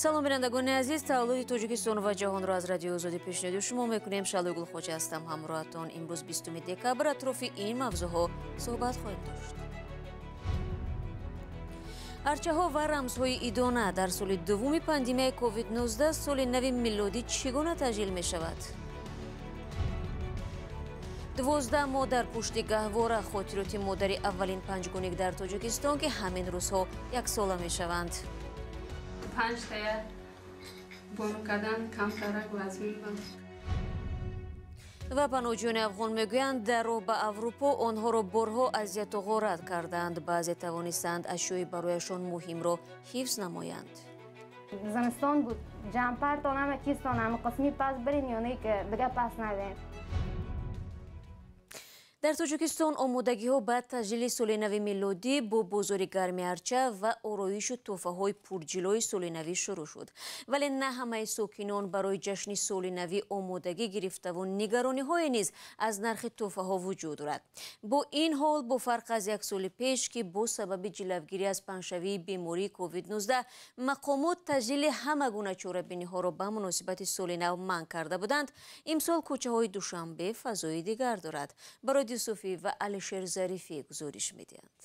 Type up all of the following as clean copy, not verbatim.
Салом бинандагони азиз, таваллуди Тоҷикистон ва ҷаҳонро аз Радиои Озодӣ пешниҳоди шумо мекунем. Шаҳлои Гулхоҷа ҳастам ҳамроҳатон. Имрӯз 20 декабр атрофи ин мавзӯъҳо суҳбат хоҳем дошт. Арчаҳо ва рамзҳои идона дар соли дуввуми пандемияи COVID-19 соли нави милодӣ чӣ гуна таҷлил мешавад? 12 моҳ дар пушти гаҳвора, хотироти модари аввалин панҷгуник дар Тоҷикистон, ки ҳамин рӯзҳо яксола мешаванд. Панҷтая бор кардан камтарак вазмин буд. Ва паноҳҷӯёни афғон мегӯянд, дар роҳ ба Аврупо онҳоро борҳо азияту ғорат карданд. Баъзе тавонистанд ашёи барояшон муҳимро ҳифз намоянд. Зимистон буд, ҷампартон ҳама чизтон ҳама қисми пас бирем ё не ки дига пас надем. Дар Тоҷикистон омодагиҳо ба таҷлили соли нави милодӣ бо бозори гарми арча ва ороишу тӯҳфаҳои пурҷилои соли навӣ шурӯъ шуд. Вале на ҳамаи сокинон барои ҷашни соли навӣ омодагӣ гирифтаву нигарониҳое низ аз нархи тӯҳфаҳо вуҷуд дорад. Бо ин ҳол, бо фарқ аз як соли пеш, ки бо сабаби ҷилавгирӣ аз паҳншавии бемории COVID-19 мақомот таҷлили ҳама гуна чорабиниҳоро ба муносибати соли нав манъ карда буданд, имсол кӯчаҳои Душанбе фазои дигар дорад. Барои Юсуфӣ ва Алишер Зарифӣ гузориш медиҳанд.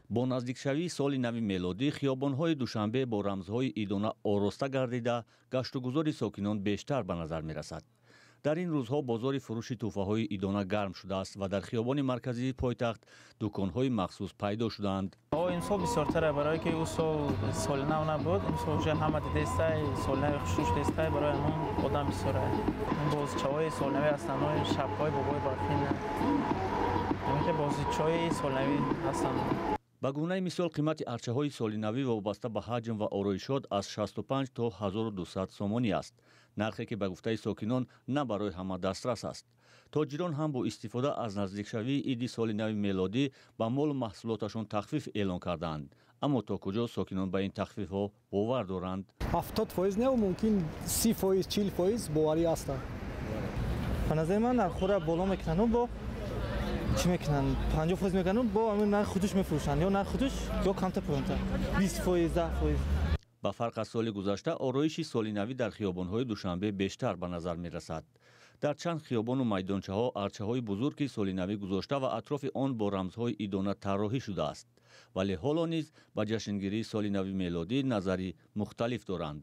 Бо наздикшавии соли нави мелодӣ хиёбонҳои Душанбе бо рамзҳои идона ороста гардида, гаштугузори сокинон бештар ба назар мерасад. Дар ин рӯзҳо бозори фурӯши тӯҳфаҳои идона гарм шудааст ва дар хиёбони марказии пойтахт дуконҳои махсус пайдо шудаанд. Имсол бисёртара, барое ки ӯ сол соли нав набуд, имсол уже ҳама дидестай, соли нави хушрӯш дестай, барои ҳамон одам бисёра. Бозичаҳои солнавӣ ҳастанд, шабҳои бобои барфин, бозичаҳои солнавӣ ҳастанд. Ба гунаи мисол, қимати арчаҳои солинавӣ вобаста ба ҳаҷм ва ороишот аз 65 то 1200 сомонӣ аст. Нархе ки ба гуфтаи сокинон на барои ҳама дастрас аст. Тоҷирон ҳам бо истифода аз наздикшавии иди соли нави мелодӣ ба молу маҳсулоташон тахфиф эълон кардаанд. Аммо то куҷо сокинон ба ин тахфифҳо бовар доранд? 70% не, мумкин 30%, 40% боварӣ ҳастанд. Ба назари ман нархҳоро боло мекунанд, бо чӣ мекунанд? 50% мекунанд, бо ҳамин нарх худаш мефурӯшанд, ё нарх худаш ё камтар поёнтар, 20%, 10%. Ба фарқ аз соли гузашта, ороиши солинавӣ дар хиёбонҳои Душанбе бештар ба назар мерасад. Дар чанд хиёбону майдончаҳо арчаҳои бузурги солинавӣ гузошта ва атрофи он бо рамзҳои идона тарроҳӣ шудааст. Вале ҳоло низ ба ҷашнгирии соли нави мелодӣ назари мухталиф доранд.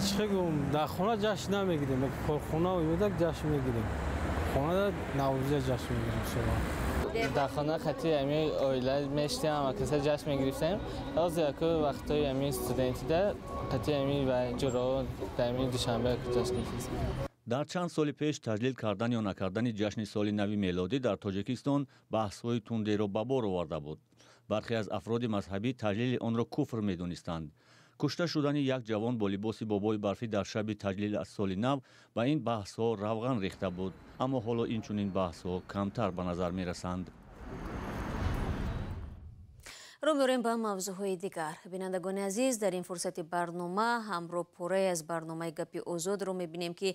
Чӣ гӯм, дар хона ҷашн намегирем, корхона омада ҷашн мегирем. Хонада наврӯзия ҷашн мегирем. Дар хона хати ами оила мештем, ҳама каса ҷашн мегирифтем. Ҳозир яку вақтҳои ами студентида хати ами ва ҷуроҳо дар ами Душанбе ҷашн гирифтем. Дар чанд соли пеш таҷлил кардан ё накардани ҷашни соли нави мелодӣ дар Тоҷикистон баҳсҳои тундеро ба бор оварда буд. Бархе аз афроди мазҳабӣ таҷлили онро куфр медонистанд. Кушта шудани як ҷавон бо либоси бобои барфӣ дар шаби таҷлил аз соли нав ба ин баҳсҳо равған рехта буд. Аммо ҳоло инчунин баҳсҳо камтар ба назар мерасанд. Рӯ меорем ба мавзӯъҳои дигар. Бинандагони азиз, дар ин фурсати барнома ҳамроҳ пурае аз барномаи Гапи Озодро мебинем, ки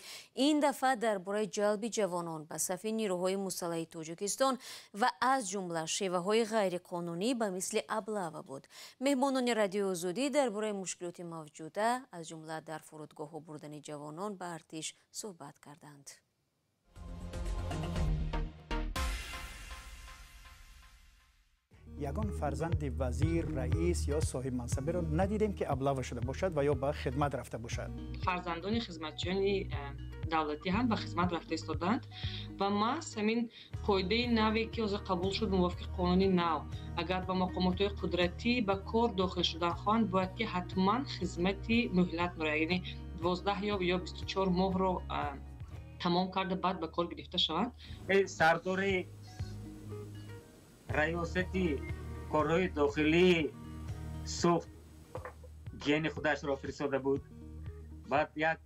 ин дафъа дар бораи ҷалби ҷавонон ба сафи нирӯҳои мусаллаҳи Тоҷикистон ва аз ҷумла шеваҳои ғайриқонунӣ ба мисли аблава буд. Меҳмонони Радиои Озодӣ дар бораи мушкилоти мавҷуда, аз ҷумла дар фурудгоҳҳо бурдани ҷавонон ба артиш суҳбат карданд. Ягон фарзанди вазир, раис ё соҳибмансабиро надидем, ки аблава шуда бошад ва ё ба хидмат рафта бошад. Фарзандони хизматчиёни давлатӣ ҳам ба хизмат рафта истоданд ва маҳз ҳамин қоидаи наве, ки ҳозир қабул шуд, мувофиқи қонуни нав, агар ба мақомотҳои қудратӣ ба кор дохил шудан хоҳанд, бояд ки ҳатман хизмати муҳлат муроя, яъне 12 ё 24 моҳро тамом карда баъд ба кор гирифта шаванд. Сардори раёсати корҳои дохилии Суғд ҷияни худашро фиристода буд. Баъд як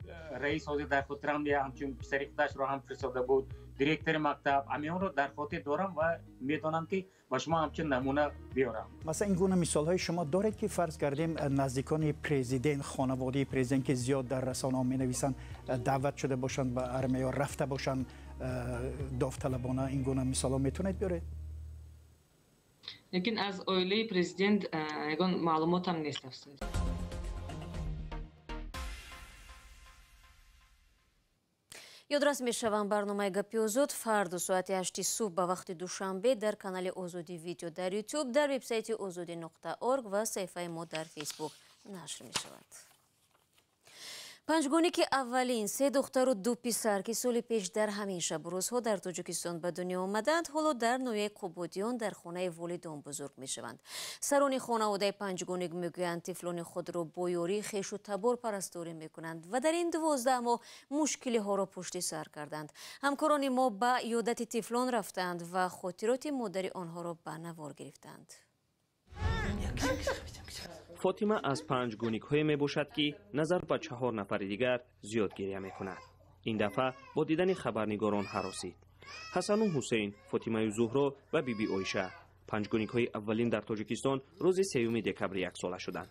раис ҳозир дар хотирам, ҳамчун писари худашро ҳам фиристода буд, директори мактаб. Ҳаминро дар хотир дорам ва медонам, ки ба шумо ҳамчун намуна биёрам. Масалан, ин гуна мисолҳои шумо доред, ки фарз кардем наздикони президент, хонаводаи президент, ки зиёд дар расонаҳо менависанд, даъват шуда бошанд ба армия ё рафта бошанд довталабона, ин гуна мисолҳо метавонед биёред? Лекин аз оилаи президент ягон маълумотам нест, афсӯс. Ёдрас мешавам, барномаи Гапи Озод фардо соати 8 субҳ ба вақти Душанбе дар канали Озодӣ Видео дар Ютуб, дар вебсайти озодӣ.орг ва саҳифаи мо дар Фейсбук нашр мешавад. Панҷгоники аввалин, се духтару ду писар, ки соли пеш дар ҳамин шабу рӯзҳо дар Тоҷикистон ба дунё омаданд, ҳоло дар ноҳияи Қубодиён дар хонаи волидон бузург мешаванд. Сарони хонаводаи панҷгоник мегӯянд, тифлони худро бо ёрии хешу табор парасторӣ мекунанд ва дар ин 12 моҳ мушкилиҳоро пушти сар карданд. Ҳамкорони мо ба иёдати тифлон рафтанд ва хотироти модари онҳоро ба навор гирифтанд. Фотима аз панҷгоникҳое мебошад, ки назар ба 4 нафари дигар зиёд гиря мекунад. Ин дафъа бо дидани хабарнигорон ҳаросид. Ҳасану Ҳусейн, Фотимаю Зуҳро ва Биби Оиша панҷгоникҳои аввалин дар Тоҷикистон рӯзи 3 декабри яксола шуданд.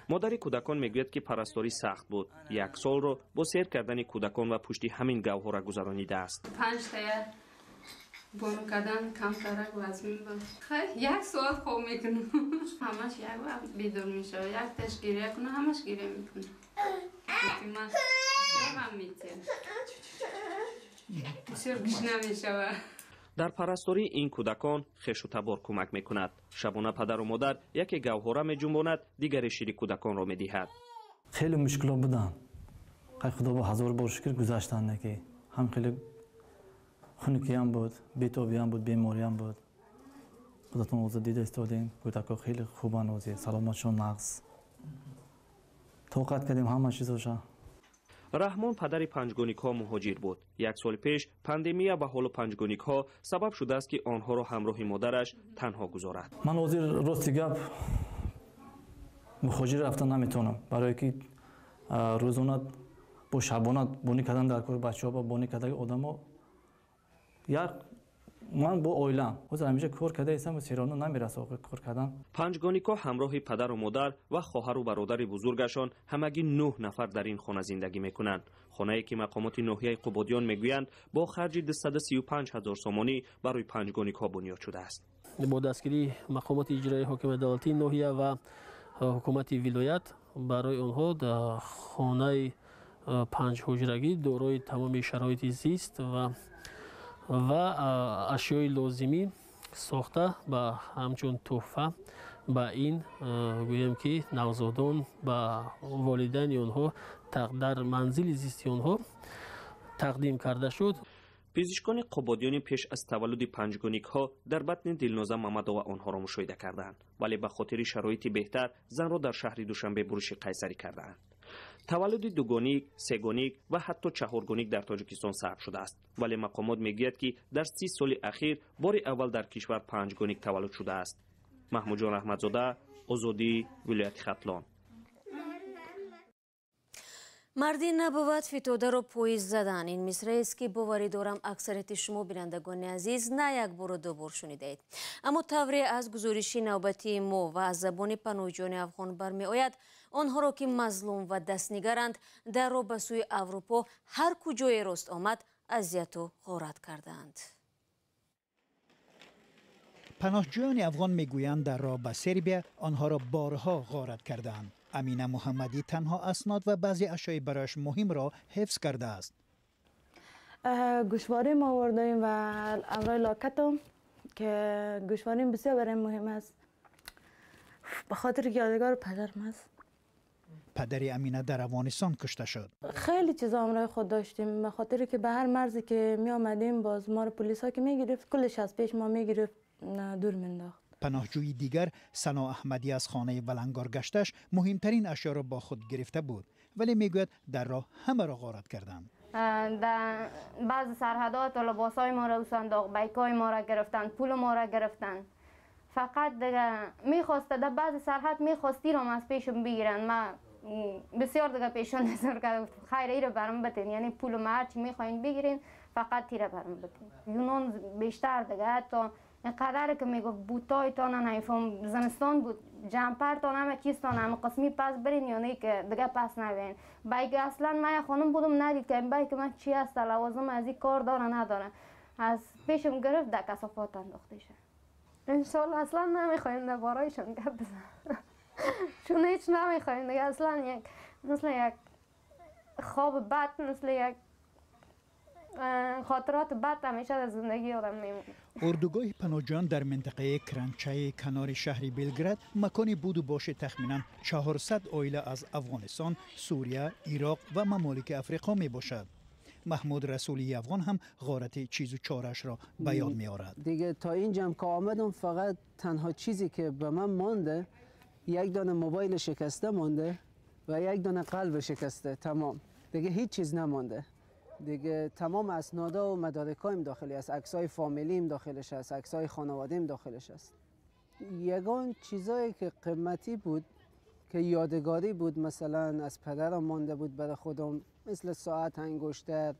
Модари кӯдакон мегӯяд, ки парасторӣ сахт буд. Як солро бо сер кардани кӯдакон ва пушти ҳамин гавҳора гузаронидааст. Бону кардан камтарак вазмин буд. Як соат хоб мекунам. Ҳамаш як вақт бедор мешавад. Якташ гиря кунад, ҳамаш гиря мекунад. Фотима ҳам метиҳад. Бисёр гушна мешавад. Дар парастории ин кӯдакон хешу табор кӯмак мекунад. Шабона падару модар яке гавҳора меҷунбонад, дигаре шири кӯдаконро медиҳад. Хеле мушкилот буданд. Худо бо ҳазор бор шукр гузаштанд, ки ҳам хеле хунукиам буд, бетобиам буд, бемориам буд. Худатон озод дида истодем, кӯдакҳо хеле хубанд, озид, саломатшон нағз. Тоқат кардем ҳама чизоша. Раҳмон падари панҷгоникҳо муҳоҷир буд. Як сол пеш пандемия ба ҳолу панҷгоникҳо сабаб шудааст, ки онҳоро ҳамроҳи модараш танҳо гузорад. Ман ҳозир рости гап муҳоҷир рафта наметавонам, барое ки рӯзона бо шабона бонӣ кардан дар кори бачаҳо ба бонӣ кардаги одамо. Як ман бо оилам ҳозир ҳамеша кор карда истам ва серона намерасад кор кардан. Панҷгоникҳо ҳамроҳи падару модар ва хоҳару бародари бузургашон ҳамагӣ 9 нафар дар ин хона зиндагӣ мекунанд. Хонае ки мақомоти ноҳияи Қубодиён мегӯянд бо харҷи 235 ҳазор сомонӣ барои панҷгоникҳо бунёд шудааст. Бо дастгирии мақомоти иҷроии ҳокимияти давлатии ноҳия ва ҳукумати вилоят барои онҳо хонаи панҷҳуҷрагӣ дорои тамоми шароити зист ва ашёи лозимӣ сохта ба ҳамчун тӯҳфа ба ин гӯем ки навзодон ба волидайни онҳо дар манзили зисти онҳо тақдим карда шуд. Пизишкони Қубодиёни пеш аз таваллуди панҷгоникҳо дар батни Дилноза Мамадова онҳоро мушоҳида карданд, вале ба хотири шароити беҳтар занро дар шаҳри Душанбе буруши қайсарӣ кардаанд. Таваллуди дугоник, сегоник ва ҳатто чаҳоргоник дар Тоҷикистон сабт шудааст, вале мақомот мегӯяд, ки дар 30 соли ахир бори аввал дар кишвар панҷгоник таваллуд шудааст. Маҳмудҷон Раҳматзода, Озодӣ, вилояти Хатлон. Марди набувад фитодаро поиз задан. Ин мисраест, ки боварӣ дорам аксарияти шумо бинандагони азиз на як бору ду бор шунидаед. Аммо тавре аз гузориши навбатии мо ва аз забони паноҳҷӯёни афғон бармеояд, онҳоро ки мазлум ва дастнигаранд, дар роҳ ба сӯи Аврупо ҳар куҷое рост омад азияту ғорат кардаанд. Паноҳҷӯёни афғон мегӯянд, дар роҳ ба Сербия онҳоро борҳо ғорат кардаанд. Амина Муҳаммадӣ танҳо аснод ва баъзе ашёи барояш муҳимро ҳифз кардааст. گوشواره ما آوردیم و امرای لاکتم که گوشواریم بسیار برایم مهم است، به خاطر یادگار پدرم است. پدر امینه در افغانستان کشته شد. خیلی چیزا همراه خود داشتیم، به خاطر که به هر مرزی که می آمدیم باز ما رو پلیس ها که می گرفت کلش از پیش ما می گرفت دور مینداخت. پناهجوی دیگر سنا احمدی از خانه ولنگار گشتش مهمترین اشیا را با خود گرفته بود، ولی میگوید در راه همه را غارت کردند. در بعض سرحدات و لباسای ما را صندوق بیکای ما را گرفتن، پول ما را گرفتن. فقط دیگه میخواست در بعض سرحد میخواستی را از پیشم بگیرن. ما بسیار دیگه پیشان نظر کردم، خیر ای را برام بتین، یعنی پول ما هرچی میخواین بگیرین فقط تیره برام بتین. یونان بیشتر دیگه حتی اینقدر که میگفت بوتایتان نمیفهم، زمستان بود، جمپرتان همه چیزتان همه قسمی پس برین یا نه که دیگه پس نبین. بایک اصلا من خانم بودم ندید که این بایک من چی هست، لوازم از این کار داره نداره، از پیشم گرفت در کثافات انداخته شه. انشالله اصلا نمیخوایم درباره‌شان گپ بزنم، چون هیچ نمیخوایم دیگه. اصلا یک مثل یک خواب بد، مثل یک خاطرات بد همیشه در زندگی آدم میمونه. اردوگاه پناهجویان در منطقه کرنچه کنار شهر بلگراد مکان بود و باش تخمینا 400 عائله از افغانستان، سوریه، عراق و ممالک افریقا می باشد. محمود رسولی افغان هم غارت چیز و چارش را به یاد می آورد. دیگه تا اینجا که آمدم فقط تنها چیزی که به من مانده یک دانه موبایل شکسته مانده و یک دانه قلب شکسته، تمام. دیگه هیچ چیز نمانده. دیگه تمام اسنادا و مدارکایم داخلی است، عکسای فامیلیم داخلش است، عکسای خانواده‌ام داخلش است. یگان چیزایی که قیمتی بود که یادگاری بود، مثلا از پدرم مانده بود برای خودم، مثل ساعت، انگشتر،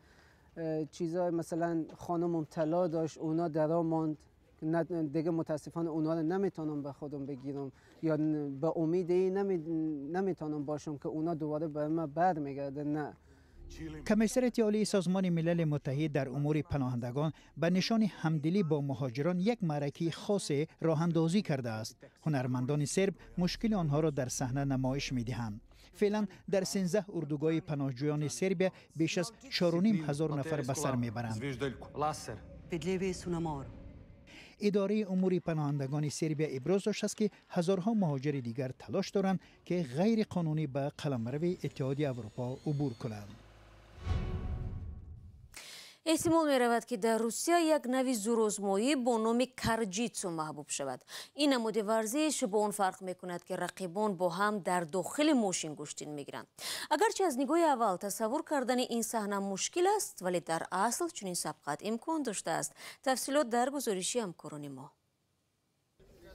چیزای مثلا خانمم طلا داشت، اونا درا ماند. دیگه متاسفانه اونا رو نمیتونم به خودم بگیرم یا به امید نمیتونم باشم که اونا دوباره به من برمیگرده. نه. کمیساریت عالی سازمان ملل متحد در امور پناهندگان به نشان همدلی با مهاجران یک معرکه خاص راه اندازی کرده است. هنرمندان سرب مشکل آنها را در صحنه نمایش می‌دهند. فعلا در 13 اردوگاه پناهجویان سربیا بیش از 4,500 نفر به سر میبرند. اداره امور پناهندگان سربیا ابراز داشته است که هزارها مهاجر دیگر تلاش دارند که غیر قانونی به قلمرو اتحادیه اروپا عبور کنند. احتمال می رود که در روسیه یک نوع زورآزمایی با نام карҷитсу маҳбуб шавад. Ин намуди варзиш бо он фарқ мекунад, ки рақибон бо ҳам дар дохили мошин гӯштин мегиранд. Агарчи аз нигоҳи аввал тасаввур кардани ин саҳна мушкил аст, вале дар асл чунин сабқат имкон доштааст. Тафсилот дар гузориши ҳамкорони мо.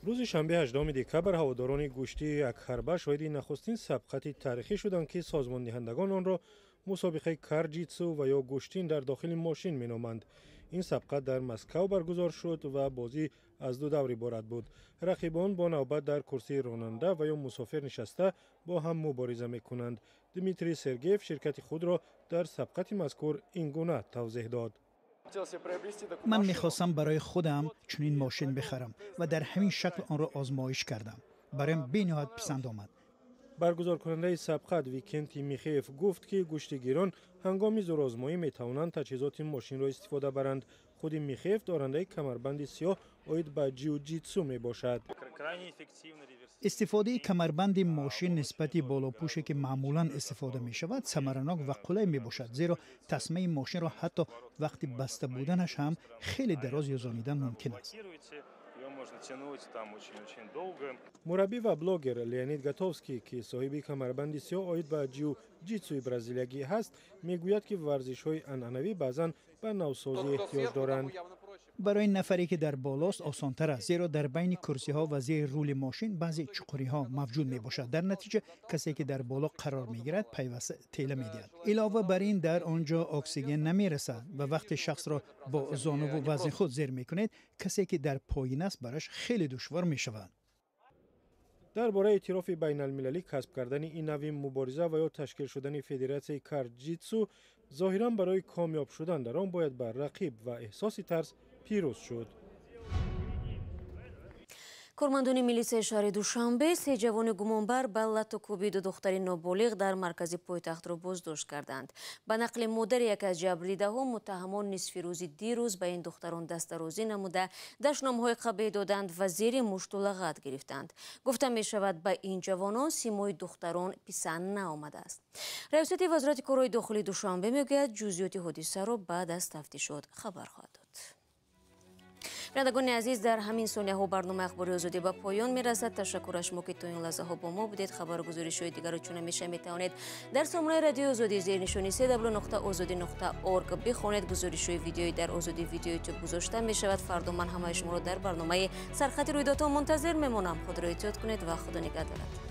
Рӯзи шанбе 18 декабр ҳаводорони гӯштии якҳарба шоҳиди нахустин сабқати таърихӣ шуданд, ки созмондиҳандагон онро мусобиқаи карҷитсу ва ё гӯштин дар дохили мошин меноманд. Ин сабқат дар Москав баргузор шуд ва бозӣ аз ду давр иборат буд. Рақибон бо навбат дар курсии ронанда ва ё мусофир нишаста бо ҳам мубориза мекунанд. Дмитрий Сергеев ширкати худро дар сабқати мазкур ин гуна тавзеҳ дод. Ман мехостам барои худам чунин мошин бихарам ва дар ҳамин шакл онро озмоиш кардам. Бароям бениҳоят писанд омад. Баргузоркунандаи сабқат Викенти Михеев гуфт, ки гӯштигирон ҳангоми зӯрозмоӣ метавонанд таҷҳизоти мошинро истифода баранд. Худи Михеев дорандаи камарбанди сиёҳ оид ба ҷиу-ҷитсу мебошад. Истифодаи камарбанди мошин нисбати болопӯше ки маъмулан истифода мешавад самаранок ва қулай мебошад, зеро тасмаи мошинро ҳатто вақти баста буданаш ҳам хеле дароз юзонидан мумкин аст. Мураббӣ ва блогер Леонид Готовский, ки соҳиби камарбанди сиёҳ оид ба ҷиу-ҷитсуи бразилиягӣ ҳаст, мегӯяд, ки варзишҳои анъанавӣ баъзан ба навсозӣ эҳтиёҷ доранд. Барои нафаре ки дар болост осонтар аст, зеро дар байни курсиҳо ва зери рули мошин баъзе чуқуриҳо мавҷуд мебошад. Дар натиҷа касе ки дар боло қарор мегирад пайваста тела медиҳад. Илова бар ин дар он ҷо оксиген намерасад ва вақте шахсро бо зонуву вазни худ зер мекунед, касе ки дар поин аст барояш хеле душвор мешавад. Дар бораи эътирофи байналмилалӣ касб кардани ин нави мубориза ва ё ташкил шудани федератсияи карҷитсу зоҳиран барои комёб шудан дар он бояд бар рақиб ва эҳсоси тарс пирӯз шуд. Кормандони милитсияи шаҳри Душанбе се ҷавони гумонбар ба лату кӯби ду духтари ноболиғ дар маркази пойтахтро боздошт карданд. Ба нақли модари яке аз ҷабрдидаҳо, муттаҳамон нисфи рӯзи дирӯз ба ин духтарон дастдарозӣ намуда, дашномҳои қабеҳ доданд ва зери мушту лағат гирифтанд. Гуфта мешавад, ба ин ҷавонон симои духтарон писанд наомадааст. Раёсати вазорати корҳои дохилии Душанбе мегӯяд, ҷузъиёти ҳодисаро баъд аз тафтишот хабар хоҳад дод. Бинандагони азиз, дар ҳамин сонияҳо барномаи Ахбори Озодӣ ба поён мерасад. Ташаккур аз шумо, ки то ин лаҳзаҳо бо мо будед. Хабару гузоришҳои дигарро чун ҳамеша метавонед дар сомонаи Радиои Озодӣ зери нишони cw.ozodi.org бихонед. Гузоришҳои видеоӣ дар Озодӣ видео ютуб гузошта мешавад. Фардо ман ҳамаи шуморо дар барномаи Сархати рӯйдодҳо мунтазир мемонам. Худро эҳтиёт кунед ва Худо нигаҳдорад.